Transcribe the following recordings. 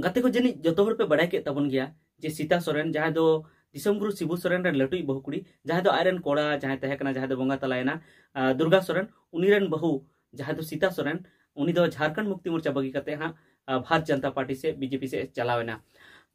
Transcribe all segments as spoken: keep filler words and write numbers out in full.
ᱜᱟᱛᱮ ᱠᱚ, ᱡᱟᱹᱱᱤᱡ ᱡᱚᱛᱚ ᱦᱚᱲ ᱯᱮ ᱵᱟᱲᱟᱭ ᱠᱮᱫ ᱛᱟᱵᱚᱱ ᱜᱮᱭᱟ ᱡᱮ ᱥᱤᱛᱟ ᱥᱚᱨᱮᱱ, ᱡᱟᱦᱟᱸᱭ ᱫᱚ ᱫᱤᱥᱚᱢ ᱜᱩᱨᱩ ᱥᱤᱵᱩ ᱥᱚᱨᱮᱱ ᱨᱮᱱ ᱞᱟᱹᱴᱩᱭᱤᱡ ᱵᱟᱹᱦᱩ ᱠᱩᱲᱤ, ᱡᱟᱦᱟᱸᱭ ᱫᱚ ᱟᱡᱨᱮᱱ ᱠᱚᱲᱟ ᱡᱟᱦᱟᱸᱭ ᱛᱟᱦᱮᱸ ᱠᱟᱱᱟ, ᱡᱟᱦᱟᱸᱭ ᱫᱚ ᱵᱚᱸᱜᱟ ᱛᱟᱞᱟᱭᱮᱱᱟ, ᱟᱸ, ᱫᱩᱨᱜᱟ ᱥᱚᱨᱮᱱ, ᱩᱱᱤ ᱨᱮᱱ ᱵᱟᱹᱦᱩ ᱡᱟᱦᱟᱸᱭ ᱫᱚ ᱥᱤᱛᱟ ᱥᱚᱨᱮᱱ, ᱩᱱᱤ ᱫᱚ ᱡᱷᱟᱨᱠᱷᱚᱸᱰ ᱢᱩᱠᱛᱤ ᱢᱳᱨᱪᱟ ᱵᱟᱹᱜᱤ ᱠᱟᱛᱮ ᱦᱟᱸᱜ, ᱟᱸ, ᱵᱷᱟᱨᱚᱛ ᱡᱟᱱᱛᱟ ᱯᱟᱨᱴᱤ ᱥᱮ ᱵᱤᱡᱮᱯᱤ ᱥᱮᱫ ᱮ ᱪᱟᱞᱟᱣ ᱮᱱᱟ᱾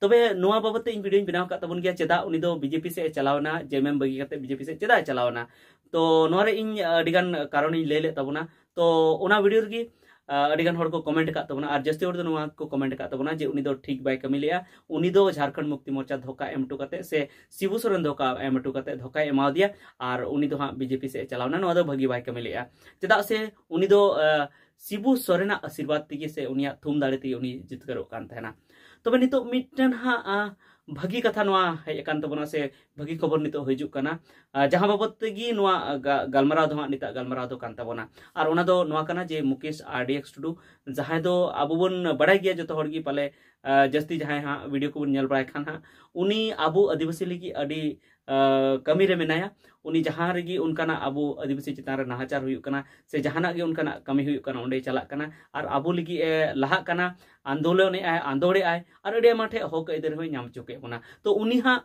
ᱛᱚᱵᱮ ᱱᱚᱣᱟ ᱵᱟᱵᱚᱛ ᱛᱮ ᱤᱧ ᱵᱷᱤᱰᱤᱭᱳᱧ ᱵᱮᱱᱟᱣ ᱟᱠᱟᱫ ᱛᱟᱵᱚᱱ ᱜᱮᱭᱟ, ᱪᱮᱫᱟᱜ ᱩᱱᱤ ᱫᱚ ᱵᱤᱡᱮᱯᱤ ᱥᱮᱫ ᱮ ᱪᱟᱞᱟᱣ ᱮᱱᱟ, ᱡᱮ ᱮᱢ ᱮᱢ ᱵᱟᱹᱜᱤ ᱠᱟᱛᱮ ᱵᱤᱡᱮᱯᱤ ᱥᱮᱫ ᱪᱮᱫᱟᱜ ᱮ ᱪᱟᱞᱟᱣ ᱮᱱᱟ᱾ ᱛᱚ ᱱᱚᱣᱟ ᱨᱮ ᱤᱧ ᱟᱹᱰᱤ ᱜᱟᱱ ᱠᱟᱨᱚᱱᱤᱧ ᱞᱟᱹᱭ ᱞᱮᱫ ᱛᱟᱵᱚᱱᱟ᱾ ᱛᱚ ᱚᱱᱟ ᱵᱷᱤᱰᱤᱭᱳ ᱨᱮᱜᱮ, ᱟᱸ, ᱟᱹᱰᱤ ᱜᱟᱱ ᱦᱚᱲ ᱠᱚ ᱠᱚᱢᱮᱱᱴ ᱟᱠᱟᱫ ᱛᱟᱵᱚᱱᱟ, ᱟᱨ ᱡᱟᱹᱥᱛᱤ ᱦᱚᱲ ᱫᱚ ᱱᱚᱣᱟ ᱠᱚ ᱠᱚᱢᱮᱱᱴ ᱟᱠᱟᱫ ᱛᱟᱵᱚᱱᱟ ᱡᱮ ᱩᱱᱤ ᱫᱚ ᱴᱷᱤᱠ ᱵᱟᱭ ᱠᱟᱹᱢᱤ ᱞᱮᱜᱼᱟ, ᱩᱱᱤ ᱫᱚ ᱡᱷᱟᱨᱠᱷᱚᱸᱰ ᱢᱩᱠᱛᱤ ᱢᱳᱨᱪᱟ ᱫᱷᱳᱠᱟ ᱮᱢ ᱦᱚᱴᱚ ᱠᱟᱛᱮ ᱥᱮ ᱥᱤᱵᱩ ᱥᱚᱨᱮᱱ ᱫᱷᱳᱠᱟ ᱮᱢ ᱦᱚᱴᱚ ᱠᱟᱛᱮ ᱫᱷᱳᱠᱟᱭ ᱮᱢᱟᱣᱟᱫᱮᱭᱟ, ᱟᱨ ᱩᱱᱤ ᱫᱚ ᱦᱟᱸᱜ ᱵᱤᱡᱮᱯᱤ ᱥᱮᱫ ᱮ ᱪᱟᱞᱟᱣ ᱮᱱᱟ, ᱱᱚᱣᱟ ᱫᱚ ᱵᱷᱟᱹᱜᱤ ᱵᱟᱭ ᱠᱟᱹᱢᱤ ᱞᱮᱜᱼᱟ᱾ ᱪᱮᱫᱟᱜ ᱥᱮ ᱩᱱᱤ ᱫᱚ, ᱟᱸ, ᱥᱤᱵᱩ ᱥᱚᱨᱮᱱᱟᱜ ᱟᱥᱤᱨᱵᱟᱫᱽ ᱛᱮᱜᱮ ᱥᱮ ᱩᱱᱤᱭᱟᱜ ᱛᱷᱩᱢ ᱫᱟᱲᱮ ᱛᱮᱜᱮ ᱩᱱᱤ ᱡᱤᱛᱠᱟᱹᱨᱚᱜ ᱠᱟᱱ ᱛᱟᱦᱮᱱᱟ᱾ ᱛᱚᱵᱮ ᱱᱤᱛᱚᱜ ᱢᱤᱫᱴᱮᱱ ᱦᱟᱸᱜ, ᱟᱸ, ᱵᱷᱟᱹᱜᱤ ᱠᱟᱛᱷᱟ ᱱᱚᱣᱟ ᱦᱮᱡ ᱟᱠᱟᱱ ᱛᱟᱵᱚᱱᱟ ᱥᱮ ᱵᱷᱟᱹᱜᱤ ᱠᱷᱚᱵᱚᱨ ᱱᱤᱛᱚᱜ ᱦᱤᱡᱩᱜ ᱠᱟᱱᱟ, ᱟᱸ, ᱡᱟᱦᱟᱸ ᱵᱟᱵᱚᱛ ᱛᱮᱜᱮ ᱱᱚᱣᱟ, ᱟᱸ, ᱜᱟ-, ᱜᱟᱞᱢᱟᱨᱟᱣ ᱫᱚ ᱦᱟᱸᱜ ᱱᱤᱛᱟᱜ ᱜᱟᱞᱢᱟᱨᱟᱣ ᱫᱚ ᱠᱟᱱ ᱛᱟᱵᱚᱱᱟ᱾ ᱟᱨ ᱚᱱᱟ ᱫᱚ ᱱᱚᱣᱟ ᱠᱟᱱᱟ ᱡᱮ ᱢᱩᱠᱮᱥ ᱟᱨ ᱰᱤ ᱮᱠᱥ ᱴᱩᱰᱩ, ᱡᱟᱦᱟᱸᱭ ᱫᱚ ᱟᱵᱚ ᱵᱚᱱ ᱵᱟᱲᱟᱭ ᱜᱮᱭᱟ ᱡᱚᱛᱚ ᱦᱚᱲ ᱜᱮ ᱯᱟᱞᱮ, ᱟᱸ, ᱡᱟᱹᱥᱛᱤ ᱡᱟᱦᱟᱸᱭ ᱦᱟᱸᱜ ᱵᱷᱤᱰᱤᱭᱳ ᱠᱚᱵᱚᱱ ᱧᱮᱞ ᱵᱟᱲᱟᱭ ᱠᱷᱟᱱ ᱦᱟᱸᱜ, ᱩᱱᱤ ᱟᱵᱚ ᱟᱹᱫᱤᱵᱟᱹᱥᱤ ᱞᱟᱹᱜᱤᱫ ᱟᱹᱰᱤ, ᱟᱸ, ᱠᱟᱹᱢᱤ ᱨᱮ ᱢᱮᱱᱟᱭᱟ᱾ ᱩᱱᱤ ᱡᱟᱦᱟᱸ ᱨᱮᱜᱮ ᱚᱱᱠᱟᱱᱟᱜ ᱟᱵᱚ ᱟᱹᱫᱤᱵᱟᱹᱥᱤ ᱪᱮᱛᱟᱱ ᱨᱮ ᱱᱟᱦᱟᱪᱟᱨ ᱦᱩᱭᱩᱜ ᱠᱟᱱᱟ ᱥᱮ ᱡᱟᱦᱟᱱᱟᱜ ᱜᱮ ᱚᱱᱠᱟᱱᱟᱜ ᱠᱟᱹᱢᱤ ᱦᱩᱭᱩᱜ ᱠᱟᱱᱟ, ᱚᱸᱰᱮᱭ ᱪᱟᱞᱟᱜ ᱠᱟᱱᱟ ᱟᱨ ᱟᱵᱚ ᱞᱟᱹᱜᱤᱫ ᱮ ᱞᱟᱦᱟᱜ ᱠᱟᱱᱟ, ᱟᱱᱫᱳᱞᱚᱱᱮᱫ ᱟᱭ, ᱟᱸᱫᱳᱲᱮᱫ ᱟᱭ, ᱟᱨ ᱟᱹᱰᱤ ᱟᱭᱢᱟ ᱴᱷᱮᱡ ᱦᱚᱠ ᱟᱹᱭᱫᱟᱹᱨᱤ ᱦᱚᱸᱭ ᱧᱟᱢ ᱦᱚᱪᱚ ᱠᱮᱫ ᱵᱚᱱᱟ᱾ ᱛᱚ ᱩᱱᱤ ᱦᱟᱸᱜ,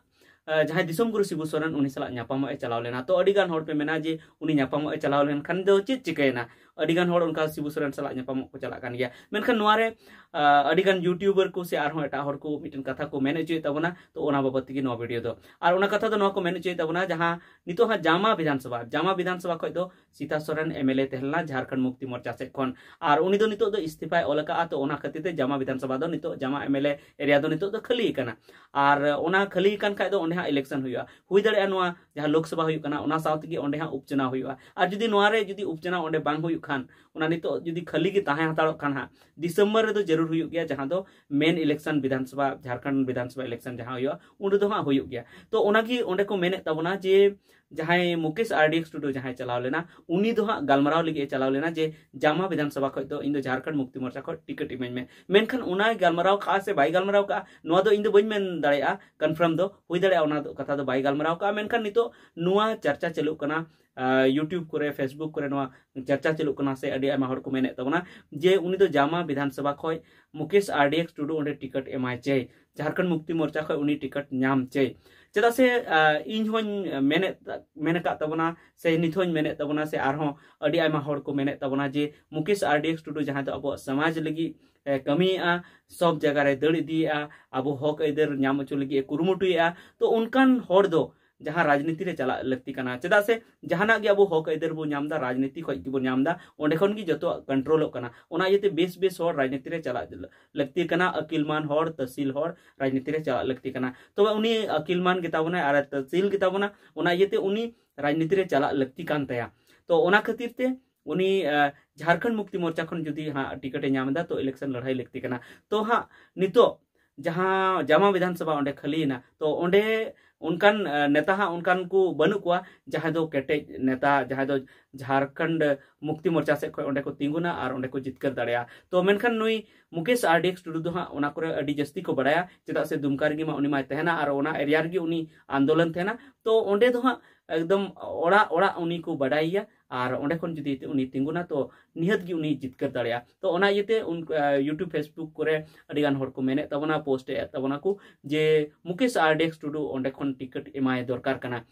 ᱟᱸ, ᱡᱟᱦᱟᱸᱭ ᱫᱤᱥᱚᱢ ᱜᱩᱨᱩ ᱥᱤᱵᱩ ᱥᱚᱨᱮᱱ, ᱩᱱᱤ ᱥᱟᱞᱟᱜ ᱧᱟᱯᱟᱢᱚᱜ ᱮ ᱪᱟᱞᱟᱣ ᱞᱮᱱᱟ᱾ ᱛᱚ ᱟᱹᱰᱤ ᱜᱟᱱ ᱦᱚᱲ ᱯᱮ ᱢᱮᱱᱟ ᱡᱮ ᱩᱱᱤ ᱧᱟᱯᱟᱢᱚᱜ ᱮ ᱪᱟᱞᱟᱣ ᱞᱮᱱᱠᱷᱟᱱ ᱫᱚ ᱪᱮᱫ ᱪᱤᱠᱟᱹᱭᱮᱱᱟ? ᱟᱹᱰᱤ ᱜᱟᱱ ᱦᱚᱲ ᱚᱱᱠᱟ ᱥᱤᱵᱩ ᱥᱚᱨᱮᱱ ᱥᱟᱞᱟᱜ ᱧᱟᱯᱟᱢᱚᱜ ᱠᱚ ᱪᱟᱞᱟᱜ ᱠᱟᱱ ᱜᱮᱭᱟ᱾ ᱢᱮᱱᱠᱷᱟᱱ ᱱᱚᱣᱟ ᱨᱮ, ᱟᱸ, ᱟᱹᱰᱤ ᱜᱟᱱ ᱭᱩᱴᱩᱵᱟᱨ ᱠᱚ ᱥᱮ ᱟᱨᱦᱚᱸ ᱮᱴᱟᱜ ᱦᱚᱲ ᱠᱚ ᱢᱤᱫᱴᱮᱱ ᱠᱟᱛᱷᱟ ᱠᱚ ᱢᱮᱱ ᱦᱚᱪᱚᱭᱮᱫ ᱛᱟᱵᱚᱱᱟ᱾ ᱛᱚ ᱚᱱᱟ ᱵᱟᱵᱚᱛ ᱛᱮᱜᱮ ᱱᱚᱣᱟ ᱵᱷᱤᱰᱤᱭᱳ ᱫᱚ᱾ ᱟᱨ ᱚᱱᱟ ᱠᱟᱛᱷᱟ ᱫᱚ ᱱᱚᱣᱟ ᱠᱚ ᱢᱮᱱ ᱦᱚᱪᱚᱭᱮᱫ ᱛᱟᱵᱚᱱᱟ, ᱡᱟᱦᱟᱸ ᱱᱤᱛᱚᱜ ᱦᱟᱸᱜ ᱡᱟᱢᱟ ᱵᱤᱫᱷᱟᱱ ᱥᱚᱵᱷᱟ, ᱡᱟᱢᱟ ᱵᱤᱫᱷᱟᱱ ᱥᱚᱵᱷᱟ ᱠᱷᱚᱡ ᱫᱚ Sita Soren M L A ᱛᱟᱦᱮᱸ ᱞᱮᱱᱟ ᱡᱷᱟᱨᱠᱷᱚᱸᱰ ᱢᱩᱠᱛᱤ ᱢᱳᱨᱪᱟ ᱥᱮᱫ ᱠᱷᱚᱱ᱾ ᱟᱨ ᱩᱱᱤ ᱫᱚ ᱱᱤᱛᱚᱜ ᱫᱚ ᱤᱥᱛᱤᱯᱷᱟᱭ ᱚᱞ ᱟᱠᱟᱫᱼᱟ᱾ ᱛᱚ ᱚᱱᱟ ᱠᱷᱟᱹᱛᱤᱨ ᱛᱮ ᱡᱟᱢᱟ ᱵᱤᱫᱷᱟᱱ ᱥᱚᱵᱷᱟ ᱫᱚ ᱱᱤᱛᱚᱜ ᱡᱟᱢᱟ ᱮᱢ ᱮᱞ ᱮ ᱮᱨᱤᱭᱟ ᱫᱚ ᱱᱤᱛᱚᱜ ᱫᱚ ᱠᱷᱟᱹᱞᱤ ᱠᱟᱱᱟ᱾ ᱟᱨ ᱚᱱᱟ ᱠᱷᱟᱹᱞᱤ ᱠᱟᱱ ᱠᱷᱟᱡ ᱫᱚ ᱚᱸᱰᱮ ᱦᱟᱸᱜ ᱤᱞᱮᱠᱥᱚᱱ ᱦᱩᱭᱩᱜᱼᱟ᱾ ᱦᱩᱭ ᱫᱟᱲᱮᱭᱟᱜᱼᱟ ᱱᱚᱣᱟ ᱡᱟᱦᱟᱸ ᱞᱳᱠᱥᱚᱵᱷᱟ ᱦᱩᱭᱩᱜ ᱠᱟᱱᱟ, ᱚᱱᱟ ᱥᱟᱶ ᱛᱮᱜᱮ ᱚᱸᱰᱮ ᱦᱟᱸᱜ ᱩᱯᱪᱟᱱᱟᱣ ᱦᱩᱭᱩᱜᱼᱟ᱾ ᱟᱨ ᱡᱩᱫᱤ ᱱᱚᱣᱟ ᱨᱮ ᱡᱩᱫᱤ ᱩᱯᱪᱟᱱᱟᱣ ᱚᱸᱰᱮ ᱵᱟᱝ ᱦᱩᱭᱩᱜ ᱠᱷᱟᱱ, ᱚᱱᱟ ᱱᱤᱛᱚᱜ ᱡᱩᱫᱤ ᱠᱷᱟᱹᱞᱤ ᱜᱮ ᱛᱟᱦᱮᱸ ᱦᱟᱛᱟᱲᱚᱜ ᱠᱷᱟᱱ ᱦᱟᱸᱜ, ᱰᱤᱥᱮᱢᱵᱚᱨ ᱨᱮᱫᱚ ᱡᱟᱹᱨᱩᱲ ᱦᱩᱭᱩᱜ ᱜᱮᱭᱟ, ᱡᱟᱦᱟᱸ ᱫᱚ ᱢᱮᱱ ᱤᱞᱮᱠᱥᱚᱱ ᱵᱤᱫᱷᱟᱱ ᱥᱚᱵᱷᱟ, ᱡᱷᱟᱨᱠᱷᱚᱸᱰ ᱵᱤᱫᱷᱟᱱ ᱥᱚᱵᱷᱟ ᱤᱞᱮᱠᱥᱚᱱ ᱡᱟᱦᱟᱸ ᱦᱩᱭᱩᱜᱼᱟ, ᱚᱸᱰᱮ ᱫᱚ ᱦᱟᱸᱜ ᱦᱩᱭᱩᱜ ᱜᱮᱭᱟ᱾ ᱛᱚ ᱚᱱᱟᱜᱮ ᱚᱸᱰᱮ ᱠᱚ ᱢᱮᱱᱮᱫ ᱛᱟᱵᱚᱱᱟ ᱡᱮ ᱡᱟᱦᱟᱸᱭ ᱢᱩᱠᱮᱥ ᱟᱨ ᱰᱤ ᱮᱠᱥ ᱴᱩᱰᱩ ᱡᱟᱦᱟᱸᱭ ᱪᱟᱞᱟᱣ ᱞᱮᱱᱟ, ᱩᱱᱤ ᱫᱚ ᱦᱟᱸᱜ ᱜᱟᱞᱢᱟᱨᱟᱣ ᱞᱟᱹᱜᱤᱫ ᱮ ᱪᱟᱞᱟᱣ ᱞᱮᱱᱟ ᱡᱮ ᱡᱟᱢᱟ ᱵᱤᱫᱷᱟᱱ ᱥᱚᱵᱷᱟ ᱠᱷᱚᱡ ᱫᱚ ᱤᱧ ᱫᱚ ᱡᱷᱟᱨᱠᱷᱚᱸᱰ ᱢᱩᱠᱛᱤ ᱢᱳᱨᱪᱟ ᱠᱷᱚᱡ ᱴᱤᱠᱤᱴ ᱤᱢᱟᱹᱧ ᱢᱮ᱾ ᱢᱮᱱᱠᱷᱟᱱ ᱚᱱᱟᱭ ᱜᱟᱞᱢᱟᱨᱟᱣ ᱠᱟᱜᱼᱟ ᱥᱮ ᱵᱟᱭ ᱜᱟᱞᱢᱟᱨᱟᱣ ᱠᱟᱜᱼᱟ, ᱱᱚᱣᱟ ᱫᱚ ᱤᱧ ᱫᱚ ᱵᱟᱹᱧ ᱢᱮᱱ ᱫᱟᱲᱮᱭᱟᱜᱼᱟ ᱠᱚᱱᱯᱷᱟᱨᱢ ᱫᱚ᱾ ᱦᱩᱭ ᱫᱟᱲᱮᱭᱟᱜᱼᱟ ᱚᱱᱟ ᱫᱚ ᱠᱟᱛᱷᱟ ᱫᱚ ᱵᱟᱭ ᱜᱟᱞᱢᱟᱨᱟᱣ ᱠᱟᱜᱼᱟ, ᱢᱮᱱᱠᱷᱟᱱ ᱱᱤᱛᱚᱜ ᱱᱚᱣᱟ ᱪᱟᱨᱪᱟ ᱪᱟᱹᱞᱩᱜ ᱠᱟᱱᱟ, ᱟᱸ, YouTube ᱠᱚᱨᱮ, Facebook ᱠᱚᱨᱮ ᱱᱚᱣᱟ ᱪᱟᱨᱪᱟ ᱪᱟᱹᱞᱩᱜ ᱠᱟᱱᱟ ᱥᱮ ᱟᱹᱰᱤ ᱟᱭᱢᱟ ᱦᱚᱲ ᱠᱚ ᱢᱮᱱᱮᱫ ᱛᱟᱵᱚᱱᱟ ᱡᱮ ᱩᱱᱤ ᱫᱚ ᱡᱟᱢᱟ ᱵᱤᱫᱷᱟᱱ ᱥᱚᱵᱷᱟ ᱠᱷᱚᱡ ᱢᱩᱠᱮᱥ ᱟᱨ ᱰᱤ ᱮᱠᱥ ᱴᱩᱰᱩ ᱚᱸᱰᱮ ᱴᱤᱠᱤᱴ ᱮᱢᱟᱭ ᱪᱟᱹᱭ, ᱡᱷᱟᱲᱠᱷᱚᱸᱰ ᱢᱩᱠᱛᱤ ᱢᱳᱨᱪᱟ ᱠᱷᱚᱱ ᱩᱱᱤ ᱴᱤᱠᱤᱴ ᱧᱟᱢ ᱪᱟᱹᱭ᱾ ᱪᱮᱫᱟᱜ ᱥᱮ ᱟᱸ, ᱤᱧ ᱦᱚᱧ ᱢᱮᱱᱮᱫ ᱢᱮᱱ ᱟᱠᱟᱫ ᱛᱟᱵᱚᱱᱟ, ᱥᱮ ᱱᱤᱛ ᱦᱚᱧ ᱢᱮᱱᱮᱫ ᱛᱟᱵᱚᱱᱟ, ᱥᱮ ᱟᱨᱦᱚᱸ ᱟᱹᱰᱤ ᱟᱭᱢᱟ ᱦᱚᱲ ᱠᱚ ᱢᱮᱱᱮᱫ ᱛᱟᱵᱚᱱᱟ ᱡᱮ ᱢᱩᱠᱮᱥ ᱟᱨ ᱰᱤ ᱮᱠᱥ ᱴᱩᱰᱩ, ᱡᱟᱦᱟᱸᱭ ᱫᱚ ᱟᱵᱚᱣᱟᱜ ᱥᱚᱢᱟᱡᱽ ᱞᱟᱹᱜᱤᱫ ᱮ ᱠᱟᱹᱢᱤᱭᱮᱫᱼᱟ, ᱥᱚᱵ ᱡᱟᱭᱜᱟ ᱨᱮ ᱫᱟᱹᱲ ᱤᱫᱤᱭᱮᱫᱼᱟ, ᱟᱵᱚ ᱦᱚᱠ ᱟᱹᱭᱫᱟᱹᱨ ᱧᱟᱢ ᱦᱚᱪᱚ ᱞᱟᱹᱜᱤᱫ ᱮ ᱠᱩᱨᱩᱢᱩᱴᱩᱭᱮᱫᱼᱟ, ᱛᱚ ᱚᱱᱠᱟᱱ ᱦᱚᱲ ᱫᱚ ᱡᱟᱦᱟᱸ ᱨᱟᱡᱽᱱᱤᱛᱤ ᱨᱮ ᱪᱟᱞᱟᱜ ᱞᱟᱹᱠᱛᱤ ᱠᱟᱱᱟ᱾ ᱪᱮᱫᱟᱜ ᱥᱮ ᱡᱟᱦᱟᱱᱟᱜ ᱜᱮ ᱟᱵᱚ ᱦᱚᱠ ᱟᱹᱭᱫᱟᱹᱨ ᱵᱚᱱ ᱧᱟᱢ ᱮᱫᱟ, ᱨᱟᱡᱽᱱᱤᱛᱤ ᱠᱷᱚᱱ ᱜᱮᱵᱚᱱ ᱧᱟᱢ ᱮᱫᱟ, ᱚᱸᱰᱮ ᱠᱷᱚᱱ ᱜᱮ ᱡᱚᱛᱚᱣᱟᱜ ᱠᱚᱱᱴᱨᱳᱞᱚᱜ ᱠᱟᱱᱟ᱾ ᱚᱱᱟ ᱤᱭᱟᱹᱛᱮ ᱵᱮᱥ ᱵᱮᱥ ᱦᱚᱲ ᱨᱟᱡᱽᱱᱤᱛᱤ ᱨᱮ ᱪᱟᱞᱟᱜ ᱞᱟᱹᱠᱛᱤ ᱠᱟᱱᱟ, ᱟᱹᱠᱤᱞᱢᱟᱱ ᱦᱚᱲ, ᱛᱟᱹᱥᱤᱞ ᱦᱚᱲ ᱨᱟᱡᱽᱱᱤᱛᱤ ᱨᱮ ᱪᱟᱞᱟᱜ ᱞᱟᱹᱠᱛᱤ ᱠᱟᱱᱟ᱾ ᱛᱚᱵᱮ ᱩᱱᱤ ᱟᱹᱠᱤᱞᱢᱟᱱ ᱜᱮᱛᱟ ᱵᱚᱱᱟᱭ ᱟᱨ ᱛᱟᱹᱥᱤᱞ ᱜᱮᱛᱟ ᱵᱚᱱᱟ, ᱚᱱᱟ ᱤᱭᱟᱹᱛᱮ ᱩᱱᱤ ᱨᱟᱡᱽᱱᱤᱛᱤ ᱨᱮ ᱪᱟᱞᱟᱜ ᱞᱟᱹᱠᱛᱤ ᱠᱟᱱ ᱛᱟᱭᱟ᱾ ᱛᱚ ᱚᱱᱟ ᱠᱷᱟᱹᱛᱤᱨ ᱛᱮ ᱩᱱᱤ ᱟᱸ, ᱡᱷᱟᱲᱠᱷᱚᱸᱰ ᱢᱩᱠᱛᱤ ᱢᱳᱨᱪᱟ ᱠᱷᱚᱱ ᱡᱩᱫᱤ ᱦᱟᱸᱜ ᱴᱤᱠᱤᱴ ᱮ ᱧᱟᱢ ᱮᱫᱟ, ᱛᱚ ᱤᱞᱮᱠᱥᱚᱱ ᱞᱟᱹᱲᱦᱟᱹᱭ ᱞᱟᱹᱠᱛᱤ ᱠᱟᱱᱟ᱾ ᱛᱚ ᱦᱟᱸᱜ ᱱᱤᱛᱚᱜ ᱡᱟᱦᱟᱸ ᱡᱟᱢᱟ ᱵᱤᱫᱷᱟᱱ ᱥᱚᱵᱷᱟ ᱚᱸᱰᱮ ᱠᱷᱟᱹᱞᱤᱭᱮᱱᱟ, ᱛᱚ ᱚᱸᱰᱮ ᱚᱱᱠᱟᱱ ᱟᱸ, ᱱᱮᱛᱟ ᱦᱟᱸᱜ ᱚᱱᱠᱟᱱ ᱠᱚ ᱵᱟᱹᱱᱩᱜ ᱠᱚᱣᱟ ᱡᱟᱦᱟᱸᱭ ᱫᱚ ᱠᱮᱴᱮᱡ ᱱᱮᱛᱟ, ᱡᱟᱦᱟᱸᱭ ᱫᱚ ᱡᱷᱟᱲᱠᱷᱚᱸᱰ ᱢᱩᱠᱛᱤ ᱢᱳᱨᱪᱟ ᱥᱮᱫ ᱠᱷᱚᱱ ᱚᱸᱰᱮ ᱠᱚ ᱛᱤᱸᱜᱩᱱᱟ ᱟᱨ ᱚᱸᱰᱮ ᱠᱚ ᱡᱤᱛᱠᱟᱹᱨ ᱫᱟᱲᱮᱭᱟᱜᱼᱟ᱾ ᱛᱚ ᱢᱮᱱᱠᱷᱟᱱ ᱱᱩᱭ ᱢᱩᱠᱮᱥ ᱟᱨ ᱰᱤ ᱮᱠᱥ ᱴᱩᱰᱩ ᱫᱚ ᱦᱟᱸᱜ ᱚᱱᱟ ᱠᱚᱨᱮ ᱟᱹᱰᱤ ᱡᱟᱹᱥᱛᱤ ᱠᱚ ᱵᱟᱲᱟᱭᱟ, ᱪᱮᱫᱟᱜ ᱥᱮ ᱫᱩᱢᱠᱟ ᱨᱮᱜᱮ ᱢᱟ ᱩᱱᱤ ᱢᱟᱭ ᱛᱟᱦᱮᱱᱟ ᱟᱨ ᱚᱱᱟ ᱮᱨᱤᱭᱟ ᱨᱮᱜᱮ ᱩᱱᱤ ᱟᱱᱫᱳᱞᱚᱱ ᱛᱟᱦᱮᱱᱟ᱾ ᱛᱚ ᱚᱸᱰᱮ ᱫᱚ ᱦᱟᱸᱜ ᱮᱠᱫᱚᱢ ᱚᱲᱟᱜ ᱚᱲᱟᱜ ᱩᱱᱤ ᱠᱚ ᱵᱟᱰᱟᱭᱮᱭᱟ ᱟᱨ ᱚᱸᱰᱮ ᱠᱷᱚᱱ ᱡᱩᱫᱤ ᱩᱱᱤ ᱛᱤᱸᱜᱩᱱᱟ, ᱛᱚ ᱱᱤᱦᱟᱹᱛ ᱜᱮ ᱩᱱᱤ ᱡᱤᱛᱠᱟᱹᱨ ᱫᱟᱲᱮᱭᱟᱜᱼᱟ᱾ ᱛᱚ ᱚᱱᱟ ᱤᱭᱟᱹᱛᱮ ᱩᱱ, ᱟᱸ, YouTube, Facebook ᱠᱚᱨᱮ ᱟᱹᱰᱤ ᱜᱟᱱ ᱦᱚᱲ ᱠᱚ ᱢᱮᱱᱮᱫ ᱛᱟᱵᱚᱱᱟ, ᱯᱳᱥᱴ ᱮᱫ ᱛᱟᱵᱚᱱᱟ ᱠᱚ ᱡᱮ ᱢᱩᱠᱮᱥ ᱟᱨ ᱰᱤ ᱮᱠᱥ ᱴᱩᱰᱩ ᱚᱸᱰᱮ ᱠᱷᱚᱱ ᱴᱤᱠᱤᱴ ᱮᱢᱟᱭ ᱫᱚᱨᱠᱟᱨ ᱠᱟᱱᱟ᱾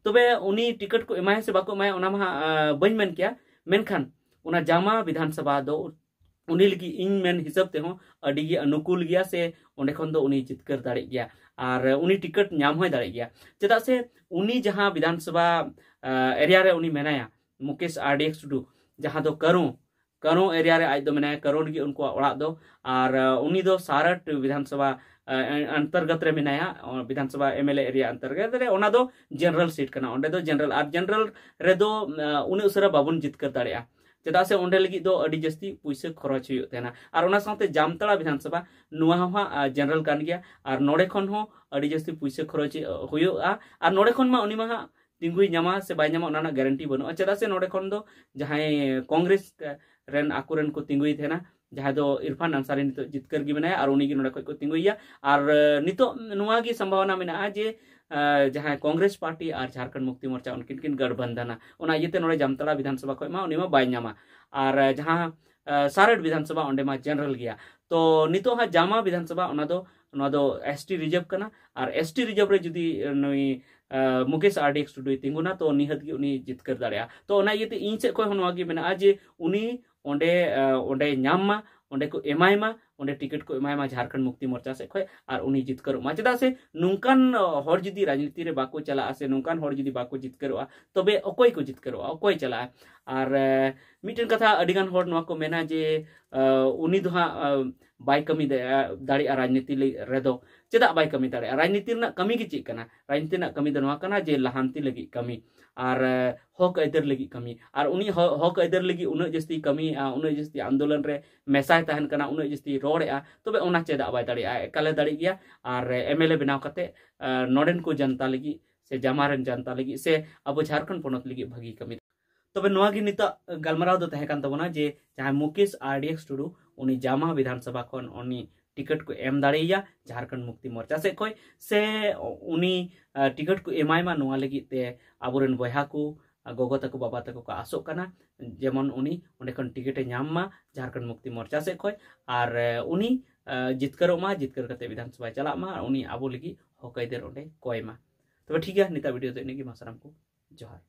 ᱛᱚᱵᱮ ᱩᱱᱤ ᱴᱤᱠᱤᱴ ᱠᱚ ᱮᱢᱟᱭᱟ ᱥᱮ ᱵᱟᱠᱚ ᱮᱢᱟᱭᱟ, ᱚᱱᱟ ᱢᱟ ᱦᱟᱸᱜ, ᱟᱸ, ᱵᱟᱹᱧ ᱢᱮᱱ ᱠᱮᱭᱟ, ᱢᱮᱱᱠᱷᱟᱱ ᱚᱱᱟ ᱡᱟᱢᱟ ᱵᱤᱫᱷᱟᱱ ᱥᱚᱵᱷᱟ ᱫᱚ ᱩᱱᱤ ᱞᱟᱹᱜᱤᱫ ᱤᱧ ᱢᱮᱱ ᱦᱤᱥᱟᱹᱵ ᱛᱮᱦᱚᱸ ᱟᱹᱰᱤ ᱜᱮ ᱚᱱᱩᱠᱩᱞ ᱜᱮᱭᱟ, ᱥᱮ ᱚᱸᱰᱮ ᱠᱷᱚᱱ ᱫᱚ ᱩᱱᱤ ᱡᱤᱛᱠᱟᱹᱨ ᱫᱟᱲᱮᱜ ᱜᱮᱭᱟ ᱟᱨ ᱩᱱᱤ ᱴᱤᱠᱤᱴ ᱧᱟᱢ ᱦᱚᱸᱭ ᱫᱟᱲᱮᱜ ᱜᱮᱭᱟ᱾ ᱪᱮᱫᱟᱜ ᱥᱮ ᱩᱱᱤ ᱡᱟᱦᱟᱸ ᱵᱤᱫᱷᱟᱱ ᱥᱚᱵᱷᱟ, ᱟᱸ, ᱮᱨᱤᱭᱟ ᱨᱮ ᱩᱱᱤ ᱢᱮᱱᱟᱭᱟ, ᱢᱩᱠᱮᱥ ᱟᱨ ᱰᱤ ᱮᱠᱥ ᱴᱩᱰᱩ, ᱡᱟᱦᱟᱸ ᱫᱚ ᱠᱟᱹᱨᱩ, ᱠᱟᱹᱨᱩ ᱮᱨᱤᱭᱟ ᱨᱮ ᱟᱡ ᱫᱚ ᱢᱮᱱᱟᱭᱟ, ᱠᱟᱹᱨᱩ ᱞᱟᱹᱜᱤᱫ ᱩᱱᱠᱩᱣᱟᱜ ᱚᱲᱟᱜ ᱫᱚ᱾ ᱟᱨ, ᱟᱸ, ᱩᱱᱤ ᱫᱚ ᱥᱟᱨᱟᱴ ᱵᱤᱫᱷᱟᱱ ᱥᱚᱵᱷᱟ, ᱟᱸ, ᱚᱱᱛᱚᱨᱜᱚᱛ ᱨᱮ ᱢᱮᱱᱟᱭᱟ, ᱚ, ᱵᱤᱫᱷᱟᱱ ᱥᱚᱵᱷᱟ ᱮᱢ ᱮᱞ ᱮ ᱮᱨᱤᱭᱟ ᱚᱱᱛᱚᱨᱜᱚᱛ ᱨᱮ, ᱚᱱᱟ ᱫᱚ ᱡᱮᱱᱟᱨᱟᱞ ᱥᱤᱴ ᱠᱟᱱᱟ᱾ ᱚᱸᱰᱮ ᱫᱚ ᱡᱮᱱᱟᱨᱟᱞ, ᱟᱨ ᱡᱮᱱᱟᱨᱟᱞ ᱨᱮᱫᱚ, ᱟᱸ, ᱩᱱᱟᱹᱜ ᱩᱥᱟᱹᱨᱟ ᱵᱟᱵᱚᱱ ᱡᱤᱛᱠᱟᱹᱨ ᱫᱟᱲᱮᱭᱟᱜᱼᱟ᱾ ᱪᱮᱫᱟᱜ ᱥᱮ ᱚᱸᱰᱮ ᱞᱟᱹᱜᱤᱫ ᱫᱚ ᱟᱹᱰᱤ ᱡᱟᱹᱥᱛᱤ ᱯᱩᱭᱥᱟᱹ ᱠᱷᱚᱨᱚᱪ ᱦᱩᱭᱩᱜ ᱛᱟᱦᱮᱱᱟ᱾ ᱟᱨ ᱚᱱᱟ ᱥᱟᱶᱛᱮ ᱡᱟᱢᱛᱟᱲᱟ ᱵᱤᱫᱷᱟᱱ ᱥᱚᱵᱷᱟ, ᱱᱚᱣᱟ ᱦᱚᱸ ᱦᱟᱸᱜ, ᱟᱸ, ᱡᱮᱱᱟᱨᱟᱞ ᱠᱟᱱ ᱜᱮᱭᱟ᱾ ᱟᱨ ᱱᱚᱰᱮ ᱠᱷᱚᱱ ᱦᱚᱸ ᱟᱹᱰᱤ ᱡᱟᱹᱥᱛᱤ ᱯᱩᱭᱥᱟᱹ ᱠᱷᱚᱨᱚᱪ ᱦᱩᱭᱩᱜᱼᱟ᱾ ᱟᱨ ᱱᱚᱰᱮ ᱠᱷᱚᱱ ᱢᱟ ᱩᱱᱤ ᱢᱟ ᱦᱟᱸᱜ ᱛᱤᱸᱜᱩᱭ ᱧᱟᱢᱟ ᱥᱮ ᱵᱟᱭ ᱧᱟᱢᱟ, ᱚᱱᱟ ᱨᱮᱱᱟᱜ ᱜᱟᱨᱮᱱᱴᱤ ᱵᱟᱹᱱᱩᱜᱼᱟ᱾ ᱪᱮᱫᱟᱜ ᱥᱮ ᱱᱚᱰᱮ ᱠᱷᱚᱱ ᱫᱚ ᱡᱟᱦᱟᱸᱭ ᱠᱚᱝᱜᱨᱮᱥ ᱨᱮᱱ ᱟᱠᱚᱨᱮᱱ ᱠᱚ ᱛᱤᱸᱜᱩᱭ ᱛᱟᱦᱮᱱᱟ, ᱡᱟᱦᱟᱸᱭ ᱫᱚ ᱤᱨᱯᱷᱟᱱ ᱟᱱᱥᱟᱨᱤ ᱱᱤᱛᱚᱜ ᱡᱤᱛᱠᱟᱹᱨ ᱜᱮ ᱢᱮᱱᱟᱭᱟ ᱟᱨ ᱩᱱᱤ ᱜᱮ ᱱᱚᱰᱮ ᱠᱷᱚᱱ ᱠᱚ ᱛᱤᱸᱜᱩᱭᱮᱭᱟ᱾ ᱟᱨ, ᱮ, ᱱᱤᱛᱚᱜ ᱱᱚᱣᱟ ᱜᱮ ᱥᱚᱢᱵᱷᱟᱵᱚᱱᱟ ᱢᱮᱱᱟᱜᱼᱟ ᱡᱮ, ᱮ, ᱡᱟᱦᱟᱸᱭ ᱠᱚᱝᱜᱨᱮᱥ ᱯᱟᱨᱴᱤ ᱟᱨ ᱡᱷᱟᱨᱠᱷᱚᱸᱰ ᱢᱩᱠᱛᱤ ᱢᱳᱨᱪᱟ ᱩᱱᱠᱤᱱ ᱠᱤᱱ ᱜᱟᱴᱵᱟᱱᱫᱷᱟᱱᱟ, ᱚᱱᱟ ᱤᱭᱟᱹᱛᱮ ᱱᱚᱰᱮ ᱡᱟᱢᱛᱟᱲᱟ ᱵᱤᱫᱷᱟᱱ ᱥᱚᱵᱷᱟ ᱠᱷᱚᱱ ᱢᱟ ᱩᱱᱤ ᱢᱟ ᱵᱟᱭ ᱧᱟᱢᱟ᱾ ᱟᱨ, ᱮ, ᱡᱟᱦᱟᱸ, ᱮ, ᱥᱟᱨᱮᱴ ᱵᱤᱫᱷᱟᱱ ᱥᱚᱵᱷᱟ, ᱚᱸᱰᱮ ᱢᱟ ᱡᱮᱱᱟᱨᱮᱞ ᱜᱮᱭᱟ᱾ ᱛᱚ ᱱᱤᱛᱚᱜ ᱦᱟᱸᱜ ᱡᱟᱢᱟ ᱵᱤᱫᱷᱟᱱ ᱥᱚᱵᱷᱟ, ᱚᱱᱟ ᱫᱚ ᱱᱚᱣᱟ ᱫᱚ ᱮᱥ ᱴᱤ ᱨᱤᱡᱟᱨᱵᱷ ᱠᱟᱱᱟ᱾ ᱟᱨ ᱮᱥ ᱴᱤ ᱨᱤᱡᱟᱨᱵᱷ ᱨᱮ ᱡᱩᱫᱤ ᱱᱩᱭ ᱢᱩᱠᱮᱥ ᱟᱨ ᱰᱤ ᱮᱠᱥ ᱴᱩᱰᱩᱭ ᱛᱤᱸᱜᱩᱱᱟ, ᱛᱚ ᱱᱤᱦᱟᱹᱛ ᱜᱮ ᱩᱱᱤ ᱡᱤᱛᱠᱟᱹᱨ ᱫᱟᱲᱮᱭᱟᱜᱼᱟ᱾ ᱛᱚ ᱚᱱᱟ ᱤᱭᱟᱹᱛᱮ ᱤᱧ ᱥᱮᱫ ᱠᱷᱚᱱ ᱦᱚᱸ ᱱᱚᱣᱟ ᱜᱮ ᱢᱮᱱᱟᱜᱼᱟ ᱡᱮ ᱩᱱᱤ ᱚᱸᱰᱮ ᱚᱸᱰᱮ ᱧᱟᱢ ᱢᱟ, ᱚᱸᱰᱮ ᱠᱚ ᱮᱢᱟᱭ ᱢᱟ, ᱚᱸᱰᱮ ᱴᱤᱠᱤᱴ ᱠᱚ ᱮᱢᱟᱭ ᱢᱟ ᱡᱷᱟᱲᱠᱷᱚᱸᱰ ᱢᱩᱠᱛᱤ ᱢᱳᱨᱪᱟ ᱥᱮᱫ ᱠᱷᱚᱱ, ᱟᱨ ᱩᱱᱤ ᱡᱤᱛᱠᱟᱹᱨᱚᱜ ᱢᱟ᱾ ᱪᱮᱫᱟᱜ ᱥᱮ ᱱᱚᱝᱠᱟᱱ ᱦᱚᱲ ᱡᱩᱫᱤ ᱨᱟᱡᱽᱱᱤᱛᱤ ᱨᱮ ᱵᱟᱠᱚ ᱪᱟᱞᱟᱜᱼᱟ ᱥᱮ ᱱᱚᱝᱠᱟᱱ ᱦᱚᱲ ᱡᱩᱫᱤ ᱵᱟᱠᱚ ᱡᱤᱛᱠᱟᱹᱨᱚᱜᱼᱟ, ᱛᱚᱵᱮ ᱚᱠᱚᱭ ᱠᱚ ᱡᱤᱛᱠᱟᱹᱨᱚᱜᱼᱟ? ᱚᱠᱚᱭ ᱪᱟᱞᱟᱜᱼᱟ? ᱟᱨ ᱢᱤᱫᱴᱮᱱ ᱠᱟᱛᱷᱟ ᱟᱹᱰᱤᱜᱟᱱ ᱦᱚᱲ ᱱᱚᱣᱟ ᱠᱚ ᱢᱮᱱᱟ ᱡᱮ ᱩᱱᱤ ᱫᱚ ᱦᱟᱸᱜ ᱵᱟᱭ ᱠᱟᱹᱢᱤ ᱫᱟᱲᱮᱭᱟᱜᱼᱟ ᱨᱟᱡᱽᱱᱤᱛᱤ ᱨᱮᱫᱚ᱾ ᱪᱮᱫᱟᱜ ᱵᱟᱭ ᱠᱟᱹᱢᱤ ᱫᱟᱲᱮᱭᱟᱜᱼᱟ? ᱨᱟᱡᱽᱱᱤᱛᱤ ᱨᱮᱱᱟᱜ ᱠᱟᱹᱢᱤ ᱜᱮ ᱪᱮᱫ ᱠᱟᱱᱟ? ᱨᱟᱡᱽᱱᱤᱛᱤ ᱨᱮᱱᱟᱜ ᱠᱟᱹᱢᱤ ᱫᱚ ᱱᱚᱣᱟ ᱠᱟᱱᱟ ᱡᱮ ᱞᱟᱦᱟᱱᱛᱤ ᱞᱟᱹᱜᱤᱫ ᱠᱟᱹᱢᱤ ᱟᱨ ᱦᱚᱠ ᱟᱹᱭᱫᱟᱹᱨ ᱞᱟᱹᱜᱤᱫ ᱠᱟᱹᱢᱤ᱾ ᱟᱨ ᱩᱱᱤ ᱦᱚᱠ ᱟᱹᱭᱫᱟᱹᱨ ᱞᱟᱹᱜᱤᱫ ᱩᱱᱟᱹᱜ ᱡᱟᱹᱥᱛᱤ ᱠᱟᱹᱢᱤᱭᱮᱫᱼᱟ, ᱩᱱᱟᱹᱜ ᱡᱟᱹᱥᱛᱤ ᱟᱱᱫᱳᱞᱚᱱ ᱨᱮ ᱢᱮᱥᱟᱭ ᱛᱟᱦᱮᱱ ᱠᱟᱱᱟ, ᱩᱱᱟᱹᱜ ᱡᱟᱹᱥᱛᱤ ᱨᱚᱲᱮᱫᱼᱟ, ᱛᱚᱵᱮ ᱚᱱᱟ ᱪᱮᱫᱟᱜ ᱵᱟᱭ ᱫᱟᱲᱮᱭᱟᱜᱼᱟ? ᱮᱠᱟᱞᱮ ᱫᱟᱲᱮᱭᱟᱜ ᱜᱮᱭᱟ᱾ ᱟᱨ ᱮᱢ ᱮᱞ ᱮ ᱵᱮᱱᱟᱣ ᱠᱟᱛᱮ ᱱᱚᱰᱮᱱ ᱠᱚ ᱡᱟᱱᱛᱟ ᱞᱟᱹᱜᱤᱫ ᱥᱮ ᱡᱟᱢᱟ ᱨᱮᱱ ᱡᱟᱱᱛᱟ ᱞᱟᱹᱜᱤᱫ ᱥᱮ ᱟᱵᱚ ᱡᱷᱟᱲᱠᱷᱚᱸᱰ ᱯᱚᱱᱚᱛ ᱞᱟᱹᱜᱤᱫ ᱵᱷᱟᱹᱜᱤ ᱠᱟᱹᱢᱤ᱾ ᱛᱚᱵᱮ ᱱᱚᱣᱟ ᱜᱮ ᱱᱤᱛᱚᱜ ᱜᱟᱞᱢᱟᱨᱟᱣ ᱫᱚ ᱛᱟᱦᱮᱸ ᱠᱟᱱ ᱛᱟᱵᱚᱱᱟ ᱡᱮ ᱡᱟᱦᱟᱸᱭ ᱢᱩᱠᱮᱥ ᱟᱨ ᱰᱤ ᱮᱠᱥ ᱴᱩᱰᱩ, ᱩᱱᱤ ᱡᱟᱢᱟ ᱵᱤᱫᱷᱟᱱ ᱥᱚᱵᱷᱟ ᱠᱷᱚᱱ ᱩᱱᱤ ᱴᱤᱠᱤᱴ ᱠᱚ ᱮᱢ ᱫᱟᱲᱮᱭᱟᱭᱟ ᱡᱷᱟᱲᱠᱷᱚᱸᱰ ᱢᱩᱠᱛᱤ ᱢᱳᱨᱪᱟ ᱥᱮᱫ ᱠᱷᱚᱱ, ᱥᱮ ᱩᱱᱤ ᱴᱤᱠᱤᱴ ᱠᱚ ᱮᱢᱟᱭ ᱢᱟ, ᱱᱚᱣᱟ ᱞᱟᱹᱜᱤᱫ ᱛᱮ ᱟᱵᱚᱨᱮᱱ ᱵᱚᱭᱦᱟ ᱠᱚ, ᱜᱚᱜᱚ ᱛᱟᱠᱚ, ᱵᱟᱵᱟ ᱛᱟᱠᱚ ᱠᱚ ᱟᱥᱚᱜ ᱠᱟᱱᱟ, ᱡᱮᱢᱚᱱ ᱩᱱᱤ ᱚᱸᱰᱮ ᱠᱷᱚᱱ ᱴᱤᱠᱤᱴ ᱮ ᱧᱟᱢ ᱢᱟ ᱡᱷᱟᱲᱠᱷᱚᱸᱰ ᱢᱩᱠᱛᱤ ᱢᱳᱨᱪᱟ ᱥᱮᱫ ᱠᱷᱚᱱ, ᱟᱨ ᱩᱱᱤ ᱡᱤᱛᱠᱟᱹᱨᱚᱜ ᱢᱟ, ᱡᱤᱛᱠᱟᱹᱨ ᱠᱟᱛᱮ ᱵᱤᱫᱷᱟᱱ ᱥᱚᱵᱷᱟᱭ ᱪᱟᱞᱟᱜ ᱢᱟ, ᱟᱨ ᱩᱱᱤ ᱟᱵᱚ ᱞᱟᱹᱜᱤᱫ ᱦᱚᱠ ᱟᱹᱭᱫᱟᱹᱨ ᱚᱸᱰᱮ ᱠᱚᱭ ᱢᱟ᱾ ᱛᱚᱵᱮ ᱴᱷᱤᱠ ᱜᱮᱭᱟ, ᱱᱤᱛᱟᱜ ᱵᱷᱤᱰᱤᱭᱳ ᱫᱚ ᱤᱱᱟᱹᱜ ᱜᱮ᱾ ᱢᱟ ᱥᱟᱱᱟᱢ ᱠᱚ ᱡᱚᱦᱟᱨ᱾